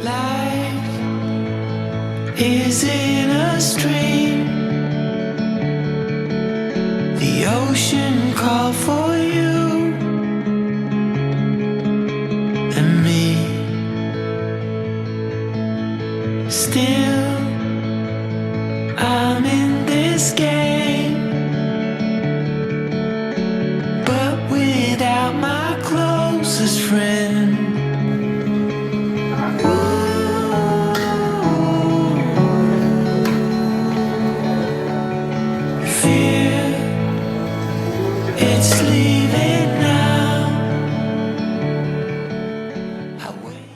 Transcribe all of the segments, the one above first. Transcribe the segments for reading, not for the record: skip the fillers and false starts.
Life is in a stream. The ocean called for you and me. Still, I'm in this game, but without my closest friend. Fear, it's leaving now. I wait.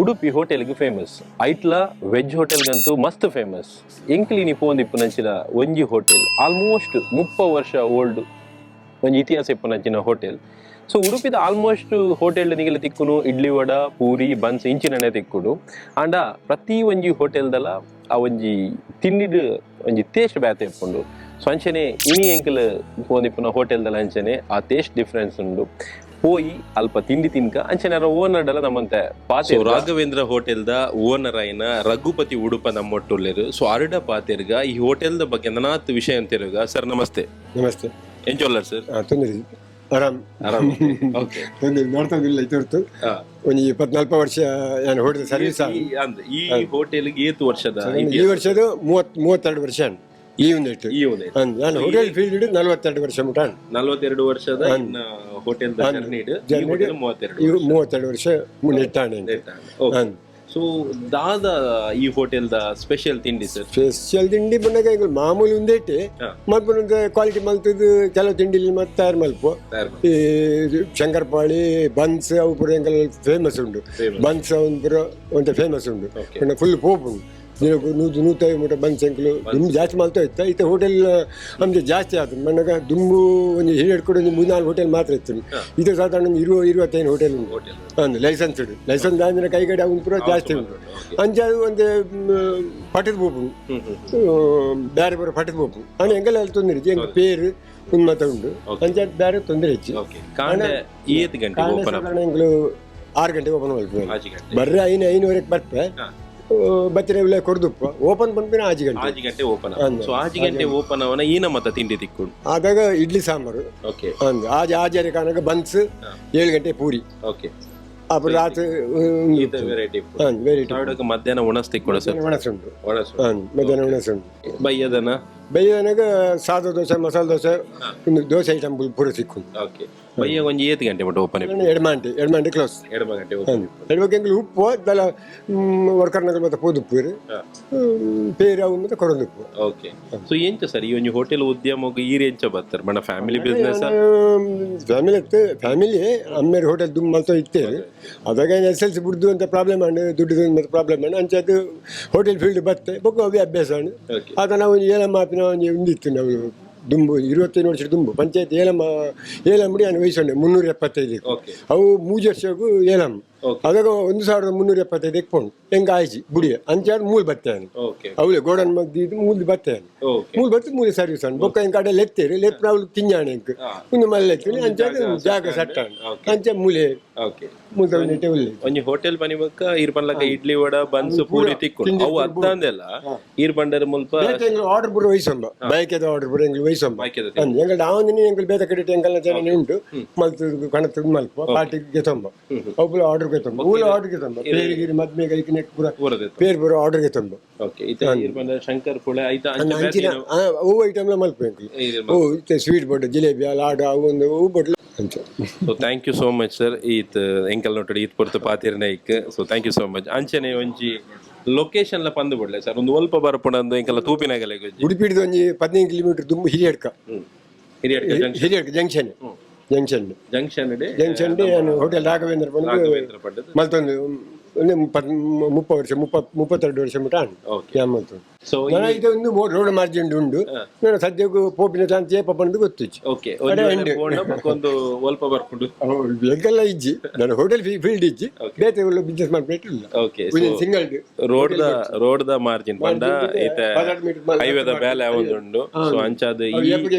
Udupi ಹೋಟೆಲ್ಗೆ famous. ಐಟ್ಲ veg ಹೋಟೆಲ್ಗಂತೂ ಮಸ್ತ್ famous. ಎಂಕ್ಲಿನಿ ಪೋಂದಿಪ್ಪುನಂಚಿನ ಒಂಜಿ hotel, almost 30 ವರ್ಷ old, ಒಂಜಿ ಇತಿಹಾಸ ಇಪ್ಪುನಂಚಿನ hotel. So ಉಡುಪಿದ almost hotel ನಿಗಲ ತಿಕ್ಕುನು idli, vada, puri, buns ಇಂಚಿನನೆ ತಿಕ್ಕುಡು. ಆಂಡ ಪ್ರತಿ ಒಂಜಿ ಹೋಟೆಲ್ದಲ ಆ ಒಂಜಿ ತಿಂಡಿಡ್ ಒಂಜಿ ಟೇಸ್ಟ್ ಬ್ಯಾತೆ ಇಪ್ಪುಂಡು. ಸೊ ಅಂಚನೆ ಇನಿ ಎಂಕಲ್ ಪೋಂದಿಪ್ಪುನ ಹೋಟೆಲ್ದಲ ಅಂಚನೆ ಆ ಟೇಸ್ಟ್ ಡಿಫ್ರೆನ್ಸ್ ಉಂಡು. ಪೋಯಿ ಅಲ್ಪ ತಿಂಡಿ ತಿನ್ಕ, ಅಂಚನೆ ಓನರ್ ಡಲ ನಮ್ಮಂತೆ ಪಾತೆ. ರಾಘವೇಂದ್ರ ಹೋಟೆಲ್ ದ ಓನರ್ ಆಯಿನ ರಘುಪತಿ ಉಡುಪ ನಮ್ಮೊಟ್ಟುಲ್ಲೆರ್. ಸೊ ಅರಡ ಪಾತೆರ್ಗ, ಈ ಹೋಟೆಲ್ ದ ಬಗ್ಗೆ ನನಾತ್ ವಿಷಯ ಅಂತಿರುಗ. ಸರ್, ನಮಸ್ತೆ. ನಮಸ್ತೆ. ಎಂಚೊಲ್ಲರ್ ಸರ್? ಹಾಂ, ತೊಂದರೆ ಇಲ್ಲ. ಆರಾಮ್. ಆರಾಮ್, ಓಕೆ. ತೊಂದರೆ ನೋಡ್ತಾ ಇಲ್ಲ ಇತ್ತು. ಒಂದು 24 ವರ್ಷ ನಾನು ಹೋಟೆಲ್ ಸರ್ವಿಸ್. ಈ ಹೋಟೆಲ್ಗೆ ಏತು ವರ್ಷದ? ಈ ವರ್ಷದ 32 ವರ್ಷ ಈ ಒಂದು ಇಟ್ಟು. ಈ ಒಂದು. ನಾನು ಹೋಟೆಲ್ ಫೀಲ್ಡ್ 42 ವರ್ಷ ಮುಟ. 42 ವರ್ಷದ ಹೋಟೆಲ್ ಜರ್ನಿ. 32. ಇವು 32 ವರ್ಷ ನೆಟ್ಟಾಣೆ. ಸೊ ದಾದ ಈ ಹೋಟೆಲ್ the special ತಿಂಡಿ ಸರ್? ಸ್ಪೆಷಲ್ ತಿಂಡಿ ಬಂದಾಗ ಈಗ ಮಾಮೂಲಿ ಒಂದೇ ಇಟ್ಟೆ. ಮತ್ತೆ ಕ್ವಾಲಿಟಿ ಮಲ್ತದ್ದು ಕೆಲವು ತಿಂಡಿ ಮತ್ತೆ ತಯಾರು ಮಲ್ಪ. ಈ ಶಂಕರಪಾಳಿ, ಬನ್ಸ್ ಅವು ಪೂರ ಎಂಕಲ್ ಫೇಮಸ್ ಉಂಟು. ಬನ್ಸ್ ಅವನ್ ಪೂರ ಒಂದು ಫೇಮಸ್ ಉಂಟು. ಫುಲ್ ಪೋಪ್ ಉಂಟು. ದಿನಕ್ಕೂ 100 150 ಮುಟ ಬನ್ಸ್ ಎಂಕಲು ದುಂಬು ಜಾಸ್ತಿ ಮಲ್ತಾ ಇತ್ತು. ಇತ್ತೆ ಹೋಟೆಲ್ ನಮ್ದು ಜಾಸ್ತಿ ಆಯ್ತು. ಮಣ್ಣಗ ದುಂಬು ಒಂದು ಹಿರಿಯಡ್ ಕೂಡ ಒಂದು ಮೂರ್ನಾಲ್ಕು ಹೋಟೆಲ್ ಮಾತ್ರ ಇತ್ತು. ಇದು ಸಾಧಾರಣ ಒಂದು 25 ಹೋಟೆಲ್ ಉಂಟು. ಒಂದು ಲೈಸೆನ್ಸ್ ಲೈಸೆನ್ಸ್ ಅಂದ್ರೆ ಕೈಗಡೆ ಅವನು ಪೂರ ಜಾಸ್ತಿ ಉಂಟು. ಅಂಚ ಅದು ಒಂದು ಪಟ್ಟದ ಪೋಪುಂಡು, ಬೇರೆ ಪೂರ ಪಟ್ಟದ ಪೋಪು. ಆಂಡ ಎಂಗೆಲ್ಲ ತೊಂದರೆ ಇಜ್ಜಿ. ಎಂಕ್ ಪೇರು ಉನ್ಮತ ಉಂಟು. ಅಂಚ ಬೇರೆ ತೊಂದರೆ ಹೆಚ್ಚು. ಕಾಂಡೆ ಏತ್ ಗಂಟೆ ಓಪನ್? ಸಾಧಾರಣ ಎಂಕಲು 6 ಗಂಟೆಗೆ ಓಪನ್ ಮಲ್ಪುವೆ. 6 ಗಂಟೆ. ಬರ್ರೆ 5:30ಕ್ಕೆ ಬರ್ಪೆ. ಬತ್ತಿನ ಇಲ್ಲ ಕೊರ್ದುಪ್ಪ. ಓಪನ್ ಪನ್ಪಿನ 6 ಗಂಟೆ. 6 ಗಂಟೆ ಓಪನ್. ಸೊ 6 ಗಂಟೆ ಓಪನ್ ಅವನ ಈ ಮತ್ತ ತಿಂಡಿ ತಿಕ್ಕು? ಆದಾಗ ಇಡ್ಲಿ ಸಾಂಬಾರು. ಒಂದು ಆಜ್ ಆಜರೆ ಕಾಣಗ ಬನ್ಸ್, 7 ಗಂಟೆ ಪೂರಿ. ಅప్పుడు ರಾತ್ರಿ ವೆರೈಟಿ. ವೆರೈಟಿ. ಮಧ್ಯಾಹ್ನ ಉಣಸ್ ತಿಕ್ಕೊಡ ಸರ್? ಒಣಸುಂಟು. ಒಣಸು. ಮಧ್ಯಾಹ್ನ ಒಣಸುಂಟು. ಬಯ್ಯದನ? ಬಯ್ಯನಾಗ ಸಾದಾ ದೋಸೆ, ಮಸಾಲೆ ದೋಸೆ, ಒಂದು ದೋಸೆ ಐಟಮ್ ಪೂರ ಸಿಕ್ಕು. ಓಕೆ, ಬಯ್ಯ ಒಂಜಿ ಏತ್ ಗಂಟೆ ಮಟ್ಟ ಓಪನ್? 2 ಗಂಟೆ, 2 ಗಂಟೆ ಕ್ಲೋಸ್. 2 ಗಂಟೆ ಓಪನ್. ಎಡ್ಮಕ್ಕೆ ಎಂಕಲು ಉಪ್ಪು ದಲ ವರ್ಕರ್ನಗಲ್ ಮತ್ತೆ ಪೋದುಪ್ಪು ಪೇರು ಅವು ಮತ್ತೆ ಕೊರೊಂದುಪ್ಪು. ಓಕೆ, ಸೊ ಎಂಚ ಸರ್ ಈ ಒಂಜಿ ಹೋಟೆಲ್ ಉದ್ಯಮಗ್ ಈರ್ ಎಂಚ ಬತ್ತರ? ಮನ ಫ್ಯಾಮಿಲಿ ಬಿಸ್ನೆಸ್? ಫ್ಯಾಮಿಲಿ ಇತ್ತು. ಫ್ಯಾಮಿಲಿ ಅಮ್ಮೇರು ಹೋಟೆಲ್ ದುಂಬು ಮಲ್ತೋ ಇತ್ತೇ. ಅದಾಗ ಎಸ್ ಎಲ್ ಸಿ ಬುಡ್ದು ಅಂತ ಪ್ರಾಬ್ಲಮ್ ಆಂಡ್, ದುಡ್ಡು ಮತ್ತೆ ಪ್ರಾಬ್ಲಮ್ ಆಂಡ್. ಅಂಚ ಅದು ಹೋಟೆಲ್ ಫೀಲ್ಡ್ ಬತ್ತೆ. ಬೊಕ್ಕ ಅವೇ ಅಭ್ಯಾಸ ಆಂಡ್. ಆಗ ನಾವು ಒಂದು ಏಲಮ್ಮ ಆಪಿನ ಒಂಜಿ ಉಂದಿತ್ತು. ನಾವು ದುಂಬು 25 ವರ್ಷ ದುಂಬು ಪಂಚಾಯತ್ ಏಲಮ್ಮ ಏಲಂಬಡಿ ನಾನು ವಹಿಸೊಂಡೆ 375. ಅವು ಮೂಜು ವರ್ಷಕ್ಕೂ ಏಲಂ. ಅದಾಗ 1375ಕ್ಕೆ ಪೋಂಡು. ಹೆಂಗೆ ಆಯ್ಚಿ ಬುಡಿಯ ಅಂಚಾಡ್ ಮೂಲು ಬತ್ತೆ. ಅವಳೆ ಗೋಡನ್ ಮಗ್ದಿ ಮೂಲು ಬತ್ತೆ. ಮೂಲು ಬತ್ತೆ, ಮೂಲೆ ಸರ್ವಿಸ್ ಅನ್. ಬೊಕ್ಕ ಹೆಂಗೆ ಕಡೆ ಲೆತ್ತೇರು ಲೆಪ್ಪು ಅವಳು ತಿಂಜಾಣೆ ಎಂಕ್ ಒಂದು ಮಲ್ಲೆ ಲೆತ್ತಿನಿ. ಅಂಚಾಡ್ ಜಾಗ ಸಟ್ಟಾಣ ಅಂಚ ಮೂಲೆ ಮೂಲ ನೆಟ್ಟೆ ಉಲ್ಲೆ. ಒಂಜಿ ಹೋಟೆಲ್ ಬನಿ ಬೊಕ್ಕ ಈರ್ ಪನ್ಲಕ ಇಡ್ಲಿ, ವಡ, ಬನ್ಸ್, ಪೂರಿ ತಿಕ್ಕು. ಅವು ಅತ್ತಂದೆಲ್ಲ ಈರ್ ಬಂಡರ್ ಮುಲ್ಪ ಆರ್ಡರ್ ಪೂರ ವಹಿಸೊಂಬ, ಬೈಕೆದ ಆರ್ಡರ್ ಪೂರ ಎಂಗ್ಲು ವಹಿಸೊಂಬ. ಬೈಕೆದ. ಎಂಗಲ್ ಆವಂದಿನಿ ಎಂಕಲ್ ಬೇತ ಕಡೆಟ್ ಎಂಕಲ್ನ ಜನ ಉಂಟು. ಮಲ್ತು ಕಣತ್ತು ಮಲ್ಪ ಪಾರ್ಟಿಗೆ ತೊಂಬ, ಅವು ಪೂರ ಆರ್ಡರ್ ತೊಂಬ, ಮೂಲ ಆರ್ಡರ್ ತೊಂಬ. ಪೇರು ಗಿರಿ ಮದ್ಮೆ ಕೈకి ನೆಕ್ ಪೂರ. ಪೂರ. ಪೇರು ಪೂರ ಆರ್ಡರ್ ತೊಂಬ. ಓಕೆ, ಇತ್ತೆ ಈರ್ ಬಂಡರ್ ಶಂಕರ್ ಪುಳೆ ಐತ ಅಂಚ. ಅಂಚಿನ ಅವು ಐಟಮ್ಲ ಮಲ್ಪ ಎಂಕಲ್. ಓ ಇತ್ತೆ ಸ್ವೀಟ್ ಬೋಟ್, ಜಿಲೇಬಿ, ಲಾಡು ಅವು ಒಂದು ಅವು ಬೊಡ್ಲು ಅಂಚ. So thank you so much sir, ಈತ್ ಎಂಕಲ್ ನೋಟಡಿ ಈತ್ ಪೊರ್ತು ಪಾತಿರ್ನ ಇಕ್. So thank you so much. ಅಂಚನೆ ಒಂಜಿ ಲೊಕೇಶನ್ ಲ ಪಂದು ಬಿಡ್ಲೆ ಸರ್, ಒಂದು ಒಲ್ಪ ಬರ್ಪುಂಡು ಎಂಕಲ್ಲ ತೂಪಿನಾಗಲೆ. ಉಡುಪಿಡ್ದು ಒಂಜಿ 15 ಕಿಲೋಮೀಟರ್ ದುಂಬು Hiriadka. Hiriadka junction. Hiriadka junction junction. Junction. Junction ನಾನು ಹೋಟೆಲ್ ರಾಘವೇಂದ್ರ ಬಂದು. ರಾಘವೇಂದ್ರ ಪಂಡದ್. ಮಲ್ತೊಂದು ಒಂದು 30 ವರ್ಷ, 32 ವರ್ಷ ಮುಟ ಮಲ್ತೊಂದು. ಸೊ ನಾನು ಇದು ಒಂದು ರೋಡ್ ಮಾರ್ಜಿನ್ ಉಂಡು. ನಾನು ಸದ್ಯಕ್ಕೂ ಪೋಪಿನ ಚಾನ್ಸ್ ಏಪ ಬಂದು ಗೊತ್ತಿಚ್ಚು. ಓಕೆ, ಒಂದು ಒಲ್ಪ ಬರ್ಪುಂಡು. ಎಂಕೆಲ್ಲ ಇಜ್ಜಿ. ನಾನು ಹೋಟೆಲ್ ಫೀಲ್ಡ್ ಇಜ್ಜಿ, ಬೇತೆ ಬಿಸ್ನೆಸ್ ಮಾಡ್ಬಿಟ್ಟಿಲ್ಲ. ಸಿಂಗಲ್. ರೋಡ್ the margin ಪಂಡ ಇತ್ತೆ ಹೈವೇದ ಬೇಲೆ ಒಂದುಂಡು. ಸೊ ಅಂಚಾದ ಈ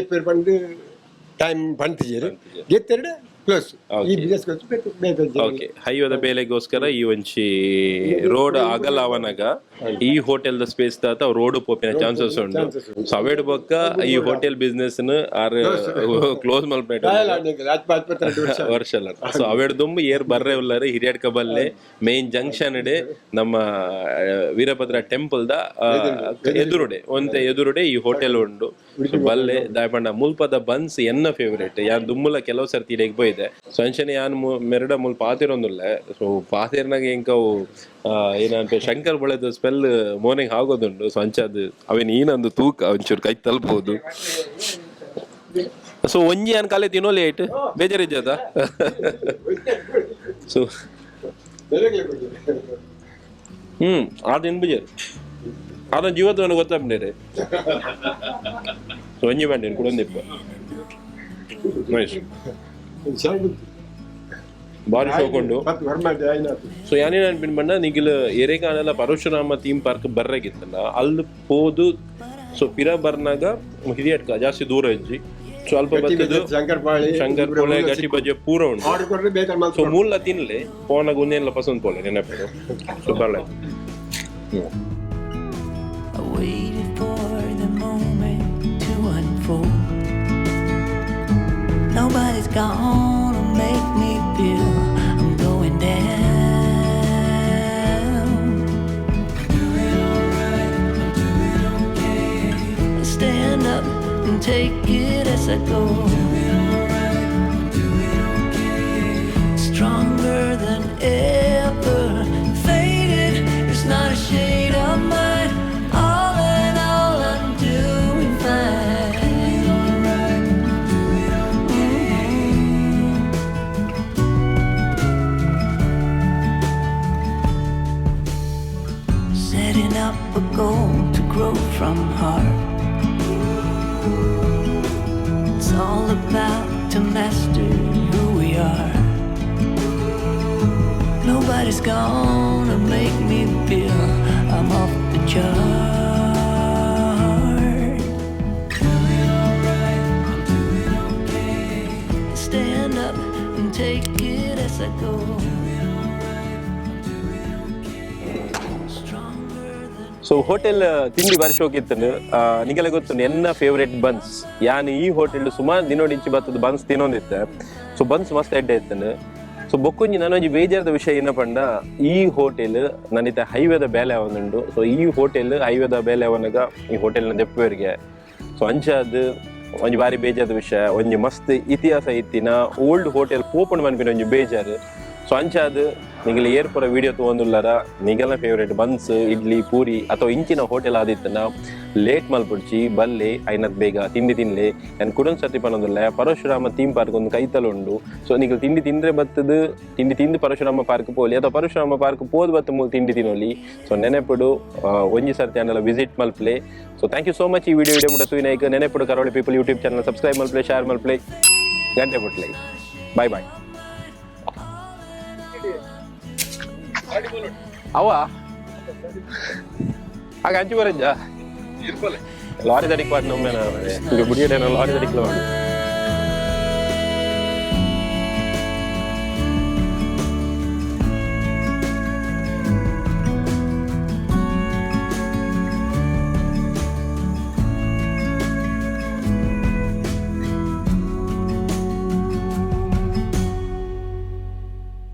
ಬಂದು ಟೈಮ್ ಪಂತಿಜೇರು ಗೆತ್ತೆರಡು. ಕ್ಲೋಸ್. ಈ ಬಿಸ್ನೆಸ್ ಬೇಕು. ಓಕೆ, ಹೈವೇದ ಬೇಲೆಗೋಸ್ಕರ ಈ ಒಂಜಿ ರೋಡ್ ಅಗಲ ಅವನಾಗ ಈ ಹೋಟೆಲ್ the space ತಾತ ರೋಡ್ ಪೋಪಿನ ಚಾನ್ಸಸ್ ಉಂಡು. ಸೊ ಅವೇಡ್ ಬೊಕ್ಕ ಈ ಹೋಟೆಲ್ ಬಿಸ್ನೆಸ್ ಆರ್ ಕ್ಲೋಸ್ ಮಲ್ಪೇಟ 22 ವರ್ಷ. ವರ್ಷ ಅಲ್ಲ. ಸೊ ಅವೇಡ್ ದುಂಬು ಏರ್ ಬರ್ರೆ ಉಲ್ಲಾರೆ ಹಿರಿಯಡ್ಕ ಬಲ್ಲೆ. ಮೇನ್ ಜಂಕ್ಷನ್ ಇಡೆ ನಮ್ಮ ವೀರಭದ್ರ ಟೆಂಪಲ್ ದ ಎದುರುಡೆ, ಒಂತೆ ಎದುರುಡೆ ಈ ಹೋಟೆಲ್ ಉಂಡು. ಸೊ ಬಲ್ಲೆ ದಾಯಪಂಡ ಮುಲ್ಪದ ಬನ್ಸ್ ಎನ್ನ ಫೇವರೇಟ್. ಯಾನ್ ದುಮ್ಮುಲ ಕೆಲವು ಸರ್ತಿ ಇಡೆಗ್ ಪೋಯಿದೆ. ಸೊ ಅಂಚನೆ ಯಾನ್ ಮೆರಡ ಮುಲ್ ಪಾತಿರೊಂದುಲ್ಲೆ. ಸೊ ಪಾತಿರ್ನಾಗ ಎಂಕವು ಏನಂತ ಶಂಕರ್ ಬೊಳೆದ ಸ್ಮೆಲ್ ಮೋನೆಗ್ ಆಗೋದುಂಡು. ಸೊ ಅಂಚಾದ್ ಅವೇನ್ ಏನಂದು ತೂಕ ಒಂಚೂರು ಕೈ ತಲುಪಬಹುದು. ಸೊ ಒಂಜಿ ಯಾನ್ ಕಾಲೆ ತಿನ್ನೋಲಿ ಐಟ್ ಬೇಜಾರಿಜ್ಜದ. ಸೊ ಅದು ಬೇಜಾರು ಅದನ್ನ ಜೀವತ್ವನ ಗೊತ್ತಾಗ್ಬಿಟ್ಟಿರಿ. ಸೊ ಒಂಜಿ ಬಂಡಿ ಕುಡೊಂದಿಪ್ಪ ನೈಸ್ ಬಾರಿ ಶೋಕೊಂಡು. ಸೊ ಯಾನೇನು ಅನ್ಪಿನ್ ಬಣ್ಣ ನಿಗಿಲ್ ಎರೆಗಾನೆಲ್ಲ ಪರಶುರಾಮ ಥೀಮ್ ಪಾರ್ಕ್ ಬರ್ರೆಗಿತ್ತಲ್ಲ ಅಲ್ಲಿ ಪೋದು. ಸೊ ಪಿರ ಬರ್ನಾಗ ಹಿರಿಯಟ್ಕ ಜಾಸ್ತಿ ದೂರ ಇಜ್ಜಿ, ಸ್ವಲ್ಪ ಬತ್ತದು. ಶಂಕರ್ಪಾಳಿ. ಶಂಕರ್ ಪೋಳೆ, ಗಟ್ಟಿ ಬಜ್ಜೆ ಪೂರ ಉಂಟು. ಆರ್ಡರ್ ಕೊಟ್ರೆ ಬೇಕಾದ್ರೆ. ಸೊ ಮೂಲ ತಿನ್ಲೆ ಪೋನಾಗ ಒಂದೇನ್ಲ ಪಸಂದ್ ಪೋಲೆ ನೆನಪು. ಸೊ ಬರ್ಲೆ. I waited for the moment to unfold. Nobody's gonna make me feel I'm going down. I stand up and take it as I go. Stronger than ever. Faded, it's not a shade of mine. All in all, I'm doing fine. Setting up a goal to grow from heart. It's all about to master who we are. Nobody's gonna make me feel I'm off the chart. Stand up and take it as I go. Stronger than so hotel ತಿಂಡಿ ಬಾರಿ ಶೋಕಿತ್ತು. ನಿಗೆಲ್ಲ ಗೊತ್ತು ಎನ್ನ favourite buns. ಯಾನ್ ಈ hotel ಸುಮಾರು ದಿನೋಡಿಂಚಿ ಬತ್ತದ buns ತಿನ್ನೊಂದಿತ್ತೆ. ಸೊ buns ಮಸ್ತ್ ಎಡ್ಡೆ ಇತ್ತನು. ಸೊ ಬೊಕ್ಕೊಂಜಿ ನನೊಂಜಿ ಬೇಜಾರದ ವಿಷಯ ಏನಪಂಡ, ಈ ಹೋಟೆಲ್ ನನಿತ ಹೈವೇದ ಬೇಲೆ ಅವನುಂಡು. ಸೊ ಈ ಹೋಟೆಲ್ ಹೈವೇದ ಬೇಲೆ ಅವನಗ ಈ ಹೋಟೆಲ್ನ ದೆಪ್ಪುವರಿಗೆ. ಸೊ ಅಂಚಾದ್ ಒಂಜಿ ಬಾರಿ ಬೇಜಾರದ ವಿಷಯ. ಒಂಜಿ ಮಸ್ತ್ ಇತಿಹಾಸ ಇತ್ತಿನ ಓಲ್ಡ್ ಹೋಟೆಲ್ ಪೋಪಣ್ ಮನ್ಪಿನ ಒಂಜಿ ಬೇಜಾರು. ಸೊ ಅಂಚಾದ್ ನಿಗಲ ಏರ್ಪುರ ವಿಡಿಯೋ ತಗೊಂಡುಲ್ಲಾರ, ನಿಗಲ ಫೇವ್ರೇಟ್ ಬನ್ಸ್, ಇಡ್ಲಿ, ಪೂರಿ ಅಥವಾ ಇಂಚಿನ ಹೋಟೆಲ್ ಆದಿತ್ತನ ಲೇಟ್ ಮಲ್ಪುಡ್ಚಿ, ಬಲ್ಲೆ, ಐನತ್ ಬೇಗ ತಿಂಡಿ ತಿನ್ಲೆ. ನಾನು ಕುಡೊಂದು ಸರ್ತಿ ಪನೊಂದುಲ್ಲ, ಪರಶುರಾಮ ಥೀಮ್ ಪಾರ್ಕ್ ಒಂದು ಕೈತಲ್ ಉಂಡು. ಸೊ ನಿಗಲ್ ತಿಂಡಿ ತಿಂದ್ರೆ ಬತ್ತದು, ತಿಂಡಿ ತಿಂದು ಪರಶುರಾಮ ಪಾರ್ಕ್ ಪೋಲಿ ಅಥವಾ ಪರಶುರಾಮ ಪಾರ್ಕ್ ಪೋದ್ ಬತ್ತು ಮೂಲ ತಿಂಡಿ ತಿನ್ನೋಲಿ. ಸೊ ನೆನೆಪುಡು, ಒಂಜಿ ಸರ್ತಿ ಅನ್ನಲ್ಲ ವಿಸಿಟ್ ಮಲ್ಪ್ಲೆ. So thank you so much ಈ ವಿಡಿಯೋ ವಿಡಿಯೋ ಮುಟ್ಟ ತೂಯಿನೈಕ್. ನೆನೆಪುಡು, Karavali people YouTube channel subscribe ಮಲ್ಪ್ಲೆ, ಶೇರ್ ಮಲ್ಪ್ಲೆ, ಗಂಟೆ ಬುಟ್ಲೆ. Boy boy. ಅವ ಆಗ ಅಂಚು ಬರಂಜ ಲಾರಿ ದಡಿಕ್ ಪಾಡ್ ನಮ್ಮೇನ ಬುಡಿಯಡೇನೋ ಲಾರಿ ದಡಿಕ್ಲ.